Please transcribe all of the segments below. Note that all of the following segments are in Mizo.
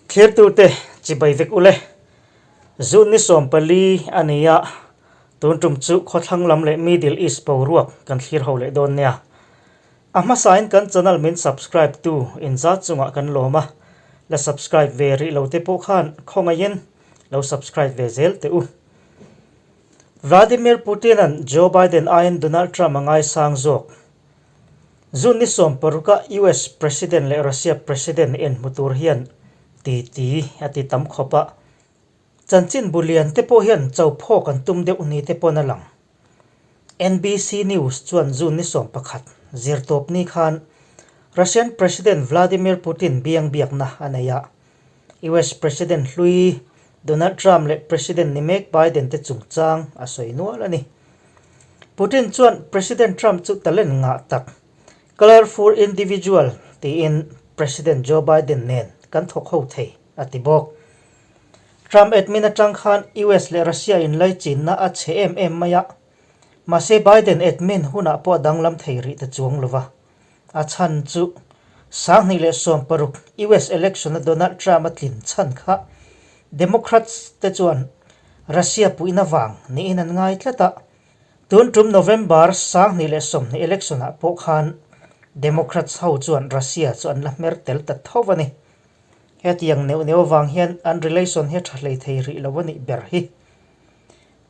Thlirtute chibai vek ule. June ni 14 a ni a, tun tum chu khawthlang lam leh Middle East boruak kan thlir ho leh dawn nia. A hmasain kan channel min subscribe tu inzat chungah kan lawm a, la subscribe ve rih lo te pawh khan khawngaihin lo subscribe ve zel teh u. Vladimir Putin-a'n Joe Biden aiin Donald Trump a ngaisang zawk. June ni 16 a US President leh Russia President inhmu tur hian titi a ti tam khawp a, chanchin bu lian te pawh hian cho phawk an tum deuh ni te pawn a lang. NBC News chuan June ni 11 zirtawp ni khan Russian President Vladimir Putin biang biakna a nei a, US President hlui Donald Trump leh President ni mek Biden te chungchang a sawi nual a ni. Putin chuan President Trump chu talent ngah tak, colourful individual tiin President Joe Biden nen kan thawk ho thei a ti bawk. Trump admin atang khan US leh Russia inlaichinna a chhe em em mai a, mahse Biden admin hunah pawh a danglam thei rih ta chuang lova. A chhan chu 2016 US election a Donald Trump a tlin chhan kha Democrats te chuan Russia puihna vang niin an ngai tlat a. Tun tum November 2020 election ah pawh khan Democrats ho chuan Russia chu an la hmer tel ta tho a ni. Hetiang neuh neuh avang hian an relation hi a tha hlei thei rih lo a nih ber hi.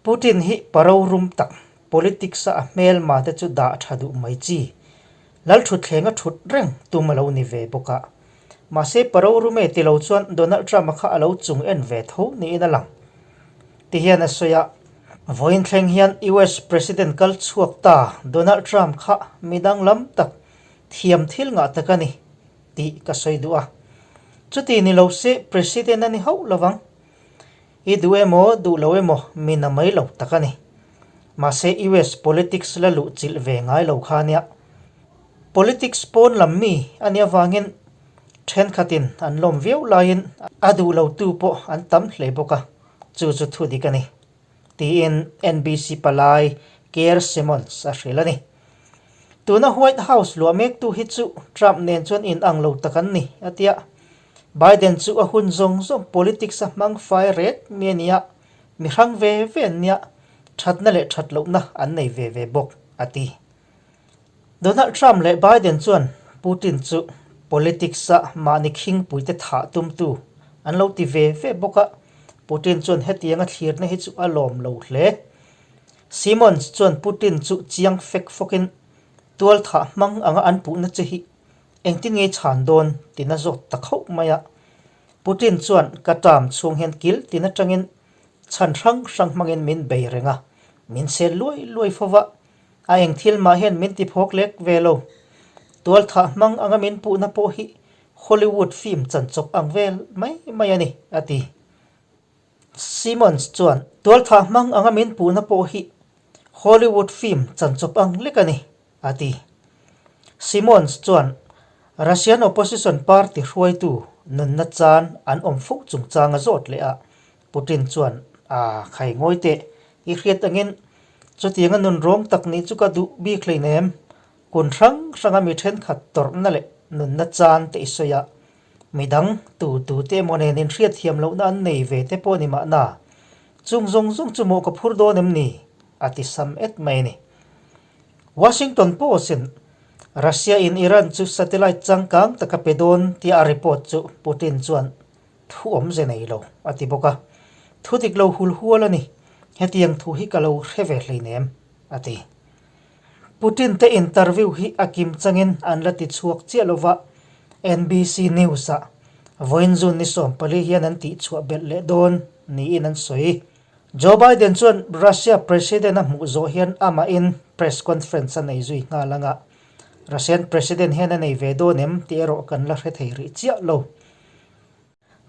Putin hi paro rum tak, politics a a hmelma te chu dah tha duh mai chi. Lal thutthleng a thut reng tum a lo ni ve bawk a. Mahse paro rum e ti lo chuan Donald Trump a kha a lo chung en ve tho niin a lang. Ti hian a sawi a, Vawiin thleng hian US President kal chhuak ta Donald Trump kha mi danglam tak thiam thil ngah tak a ni tih ka sawi duh a. Chuti ni lo se President a ni hauh lovang. I duh emaw duh lo emaw mi na mai lo tak a ni. Mahse US politics la luh chilh ve ngai lo kha nia. Politics pawn lam mi a nih avangin thenkhatin an lawm viau laiin a duh lo tu pawh an tam hle bawk a, chu chu thu dik a ni, tiin NBC palai Keir Simmons a hrilh a ni. Tuna White House luah mektu hi chu Trump nen chuan inang lo tak an ni, a ti a. Biden chu a hun zawng zawng politics a hmang fai ret mi a nia, mi hrang ve ve an nia, thatna leh that lohna an nei ve ve bawk, a ti. Donald Trump leh Biden chuan Putin chu politics a mahni khingpuite thah tumtu an lo ti ve ve bawk a, Putin chuan hetianga thlirna hi chu a lawm lo hle. Simmons chuan Putin chu chiang fek fawkin tual thah hmang anga an puhna che hi Engtin nge chhan dawn tina zawt ta khauh mai a. Putin chuan ka term chhung hian kil tin atangin chhan hrang hrang hmangin min bei reng a, min sel luai luai fo va, a eng thil mah hian min ti phawk lek ve lo. Tualthah hmang anga min puhna pawh hi Hollywood film chanchawp ang vel mai mai a ni, a ti. Simmons chuan tualthah hmang anga min puhna pawh hi Hollywood film chanchawp ang lek a ni, a ti. Simmons chuan Russian opposition party hruaitu nunna chan an awm fo chungchang a zawt leh a, Putin chuan, A khai ngawi teh, i hriat angin chutianga nun rawng tak nih chu ka duh bik hleinem, kun hrang hranga mi thenkhat tawrhna leh nunna chan te i sawi a, midang tu tu te emaw nen inhriatthiam lohna an nei ve te pawh ni mahna, chung zawng zawng chu maw ka phur dawn em ni? a ti sam et mai a ni. Washington Post-in Russia-in Iran chu satellite changkang taka pe dawn tia a report chu Putin chuan thu awmze nei lo a ti bawk a, Thu dik lo hul hual a ni, hetiang thu hi ka lo hre ve hleinem, a ti. Putin te interview hi a kim changin an la ti chhuak chiah lova, NBC News-ah vawiin June ni 14 hian an tihchhuah belh leh dawn niin an sawi. Joe Biden chuan Russia President a hmuh zawh hian amahin press conference a nei zui nghal ang a, Russian President hian a nei ve dawn em tih erawh kan la hre thei rih chiah lo.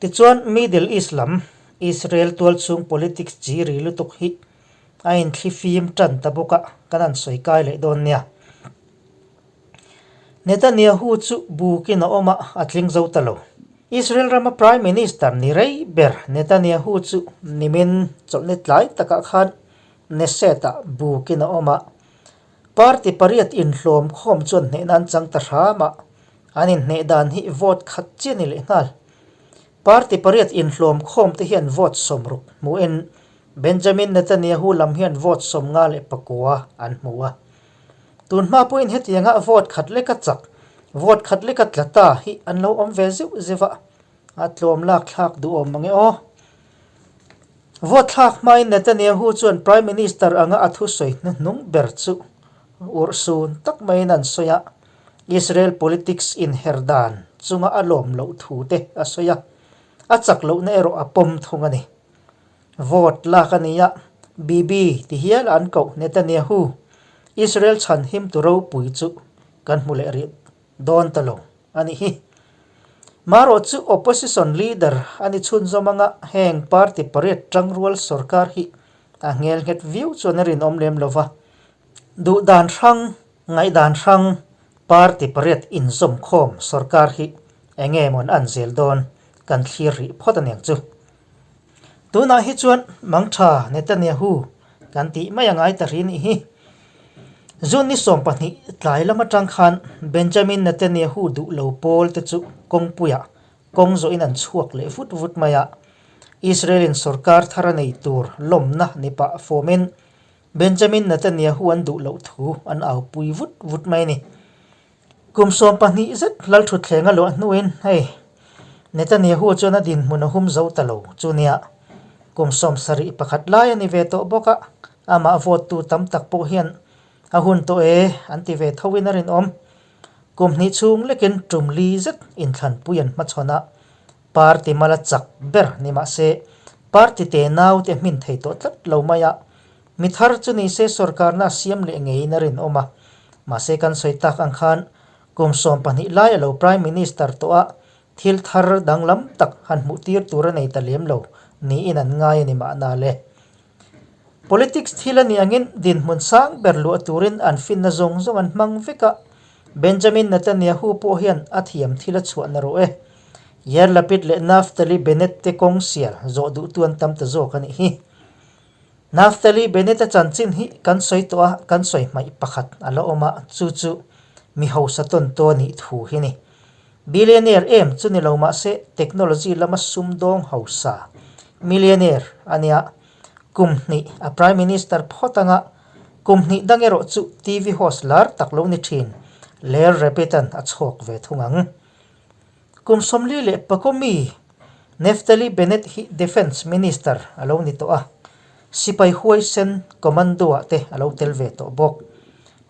Tichuan Middle East lam Israel tualchhung politics chi ri lutuk hi a inthlifim tan ta bawk a, kan han sawi kai leh dawn nia. Netanyahu chu bukin a awm a, a tling zo ta lo. Israel rama Prime Minister ni rei ber Netanyahu chu nimin chawlhni tlai takah khan Knesset-ah bukin a awm a, party pariat inhlawm khawm chuan hnehna an chang ta hram a, an inhneh dan hi vote khat chiah ni leh nghal. Party pariat inhlawm khawm te hian vote 60 hmuhin Benjamin Netanyahu lam hian vote 54 an hmu a. Tun hma pawhin hetianga vote khat leka chak, vote khat leka tla ta hi an lo awm ve zeuh zeuh a, a tlawm lak thlak duhawm mang e aw. Vote thlak hmain Netanyahu chuan Prime Minister anga a thusawi hnuhnung ber chu urhsun tak maiin an sawi a, Israel politics inher dan chunga a lawm loh thu te a sawi a, a chak lohna erawh a pawm thung a ni. Vote lak a ni a, Bibi ti hial an koh Netanyahu, Israel chhanhim tu ropui chu kan hmu leh rih dawn ta lo a nih hi. Marawh chu opposition leader a ni chhunzawm anga heng party pariat tangrual sorkar hi a nghel nghet viau chuan a rinawm lem lo va. Duh dan hrang, ngaihdan hrang party pariat inzawm khawm sorkar hi eng nge mawn an zel dawn kan thlir rih phawt a niang chu. Tunah hi chuan Mangtha Netanyahu kan tih mai a ngai ta ri nih hi. June ni 12 tlai lam atang khan Benjamin Netanyahu duh lo pawl te chu kawngpuiah kawng zawhin an chhuak leh vut vut mai a. Israel-in sorkar thar a nei tur lawmna ni pah fawmin Benjamin Netanyahu an duh loh thu an aupui vut vut mai a ni. Kum 12 zet Lalthutthleng a luah hnuin hei Netanyahu chuan a dinhmun a hum zo ta lo chu nia. Kum 71 lai a ni ve tawh bawk a, amah vote tu tam tak pawh hian a hun tawh e an ti ve thoin a rinawm. Kum hnih chhung lekin tum li zet inthlanpui an hmachhawn a, party mala chak ber ni mah se party te naute hmin thei tawh tlat lo mai a, Mi thar chu ni se sorkarna a siam leh ngeiin a rinawm a. Mahse kan sawi tak ang khan kum 12 lai a lo Prime Minister tawh a, thil thar danglam tak han hmuh tir tur a nei ta lem lo niin an ngai a ni mahna le. Politics thil a nih angin dinhmun sang ber luah turin an finna zawng zawng an hmang vek a, Benjamin Netanyahu pawh hian a thiam thil a chhuah na rawh e. Yair Lapid leh Naftali Bennett te kawng sial zawh duhtu an tam ta zawk a nih hi. Naftali Bennett-a chanchin hi kan sawi tawh a, kan sawi hmaih pakhat a la awm a, chu chu mi hausa tawn taw nih thu hi ni. Billionaire em chu ni lo mah se technology lama sumdawng hausa, millionaire, a nia. Kum hnih a Prime Minister phawt anga kum hnih dang erawh chu TV host lar tak lo ni thin Lair Rapidan a chhawk ve thung ang. Kum 44 mi Naftali Bennett hi Defence Minister a lo ni tawh a, sipai huaisen commando-ah te a lo tel ve tawh bawk.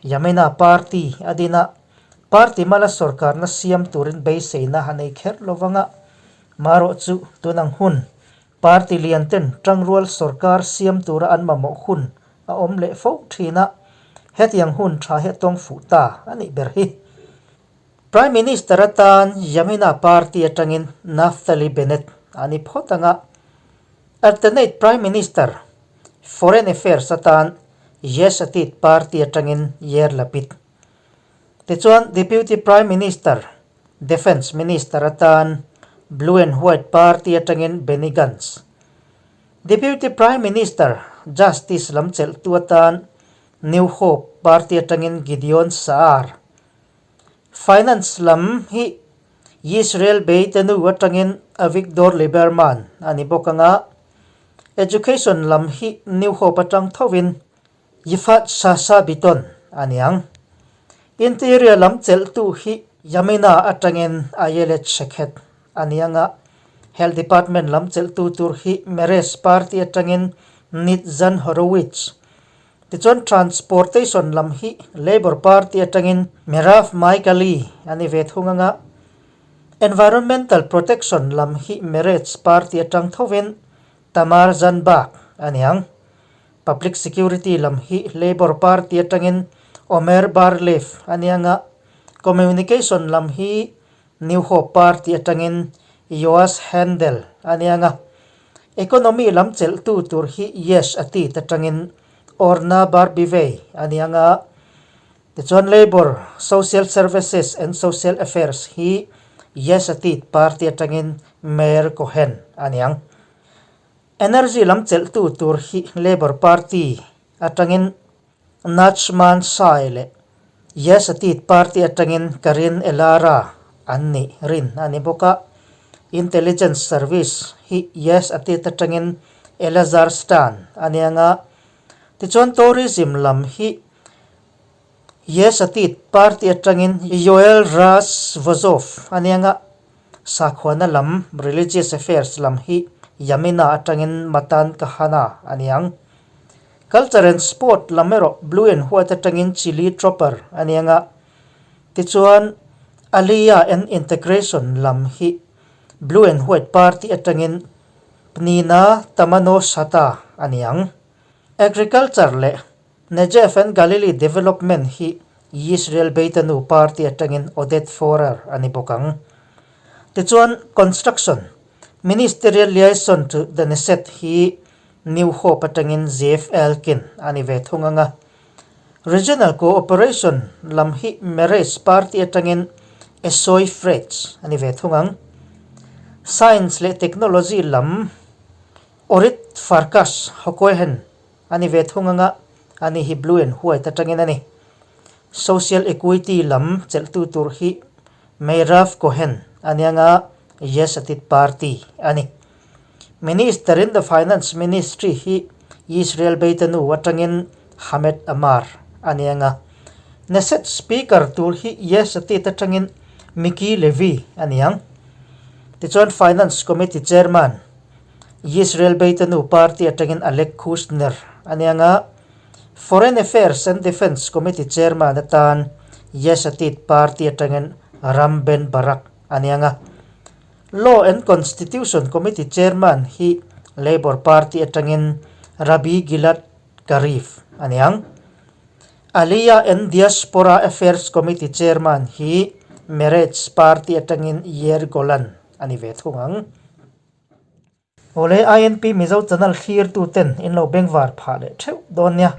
Yamina party a din a, party mala sorkarna siam turin beiseina a nei kher lo vang a, marawh chu tunang hun party lian ten tangrual sorkar siam tura an mamawh hun a awm leh fo thin a, hetiang hun tha hi a tawng fuh ta a nih ber hi. Prime Minister atan Yamina party atangin Naftali Bennett a ni phawt ang a, Alternate Prime Minister, Foreign Affairs atan Yesh Atid party atangin Yair Lapid. Tichuan Deputy Prime Minister, Defence Minister atan Blue and White party atangin Benny Gantz. Deputy Prime Minister, Justice lam chelhtu atan New Hope party atangin Gideon Sa'ar. Finance lam hi Yisrael Beitenu atangin Avigdor Lieberman a ni bawk ang a, Education lam hi New Hope atang thovin Yifat Shasha Biton a ni ang. Interior lam chelhtu hi Yamina atangin Ayelet Shaked a ni ang a, Health Department lam chelhtu tur hi Meretz Party atangin Nitzan Horowitz. Tichuan Transportation lam hi Labour Party atangin Merav Michaeli a ni ve thung ang a, Environmental Protection lam hi Meretz Party atang thovin Tamar Zandberg a ni ang. Public Security lam hi Labour Party atangin Omer Bar-Lev a ni ang a, Communication lam hi New Hope Party atangin Yoaz Hendel a ni ang a, Economy lam chelhtu tur hi Yesh Atid atangin Orna Barbivai a ni ang a, tichuan Labour, Social Services and Social Affairs hi Yesh Atid Party atangin Meir Cohen a ni ang. Energy lam chelhtu tur hi Labour Party atangin Nachman Shai leh Yesh Atid Party atangin Karin Elara an nih rin a ni bawk a. Intelligence Service hi Yesh Atid atangin Elazar Stern a nia nga. Tichuan Tourism lam hi Yesh Atid party atangin Yoel Razvozov a nia nga. Sakhuana lam, Religious Affairs, lam hi Yamina atangin Matan Kahana a niang. Culture and Sport lam erawh Blue and White atangin Chili Tropper a nia nga. Tichuan Aliyah and Integration lam hi Blue and White party atangin Pnina Tamano-Shata a niang. Agriculture leh Negev and Galilee Development hi Yisrael Beitanu party atangin Oded Forer a ni bawk ang. Tichuan Construction Ministerial Liaison to the Knesset hi New Hope atangin Zeev Elkin a ni ve thung ang a. Regional Cooperation lam hi Meretz party atangin Esoy Frej a ni ve thung ang. Science leh Technology lam Orit Farkas Hacohen A ni ve thung anga, ani hi blue and white atangin a ni. Social equity lam chelhtu tur hi Meirav Cohen a ni anga, Yesh Atid party a ni. Minister in the Finance Ministry hi Yisrael Beitanu atangin Hamed Amar a ni anga. Knesset Speaker tur hi Yesh Atid atangin Miki Levy a ni ang. Tichuan Finance Committee Chairman Yisrael Beitanu party atangin Alec Kushner a nia nga, Foreign Affairs and Defence Committee Chairman atan Yesh Atid party atangin Ram Ben Barak a nia nga, Law and Constitution Committee Chairman hi Labour Party atangin Rabbi Gilad Kariv a niang. Aliyah and Diaspora Affairs Committee Chairman hi Meretz party atangin Yair Golan a ni ve thung ang. Awle INP Mizo channel thlir tu ten in lo bengvar phah leh theuh dawn nia.